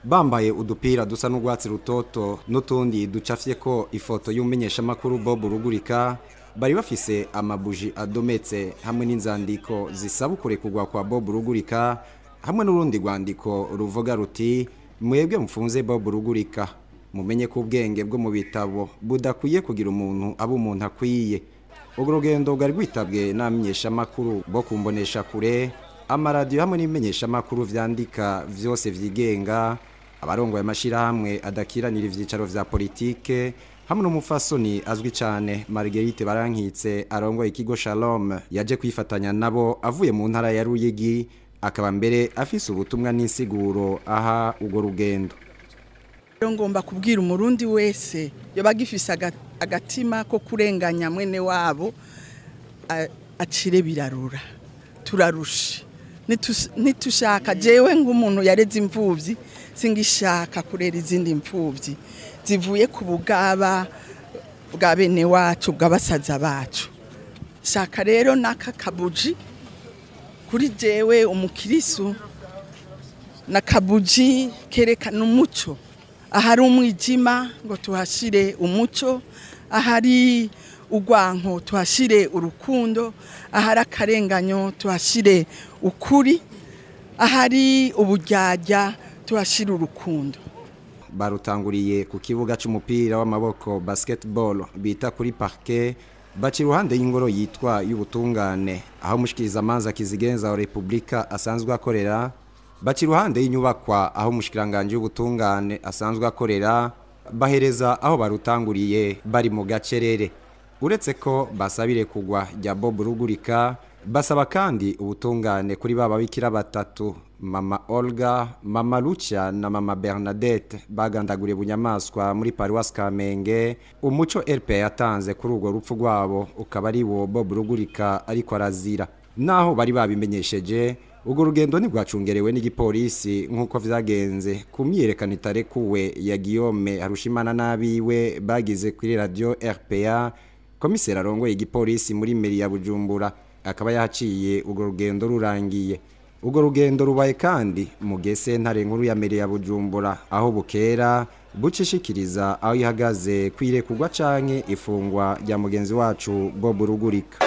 Bambaye udupira dusa n'urwatsi rutoto n'utundi ducafye ko ifoto y'umumenyeshamakuru Bob Rugurika, bari bafise amabuji adometse hamwe n'inzandiko zisaba ukurekurwa kwa Bob Rugurika hamwe n'urundi rwandiko ruvuga ruti: "Mwebwe mfunze Bob Rugurika, mumenye ko ubwenge bwo mu bitabo budakwiye kugira umuntu aba umuntu akwiye." Urwo rugendo rwari rwitabwe n'abamenyeshamakuru bo kumbonesha kure, amaradiyo hamwe n'ibimenyeshamakuru vyandika vyose vyigenga, abarongoye amashirahamwe adakiranira ivyicaro vya politike, hamwe n'umufasoni azwi cane Marguerite Barankitse arongoye ikigo Shalom, yaje kwifatanya nabo avuye mu ntara ya Ruyigi, akaba mbere afise ubutumwa n'insiguro aha urwo rugendo. Rero ngomba kubwira Umurundi wese yoba agifise agatima ko kurenganya mwene wabo, acire birarura. Turarushe, nitushaka. Jewe nk'umuntu yareze imfuvyi, singishaka kurera izindi mfuvyi zivuye ku bugaba bwa bene wacu, bw'abasaza bacu. Shaka rero n'aka kabuji kuri jewe umukirisu, na kabuji kerekana umuco ahari umwijima, ngo tuhashire umuco, ahari urwanko tuhashire urukundo, ahari akarenganyo tuhashire ukuri, ahari uburyarya tuhashire urukundo. Barutanguriye ku kibuga c'umupira w'amaboko, basketball, bita kuri parquet, baca iruhande y'ingoro yitwa y'ubutungane aho umushikirizamanza kizigenza wa Republika asanzwe akorera, baca iruhande y'inyubakwa aho umushikiranganji w'ubutungane asanzwe akorera, bahereza aho barutanguriye bari mu gacerere. Uretse ko basabire kugwa rya Bob Rugurika, basaba kandi ubutungane kuri ba babikira batatu, Mama Olga, Mama Lucia na Mama Bernadette, bagandaguriye bunyamaswa muri Paruwasi Kamenge. Umuco RPA yatanze kuri urwo rupfu rwabo ukaba ari wo Bob Rugurika ariko arazira. Naho bari babimenyesheje, urwo rugendo ntirwacungerewe n'igipolisi nk'uko vyagenze ku myiyerekano itarekuwe ya Guillaume Harushimana n'abiwe bagize kuri radio RPA. Komiseri arongoye igipolisi muri meri ya Bujumbura akaba yahaciye urwo rugendo rurangiye. Urwo rugendo rubaye kandi mu gihe sentare nkuru ya meri ya Bujumbura aho bukera bucishikiriza aho ihagaze kwirekurwa canke ifungwa rya mugenzi wacu Bob Rugurika.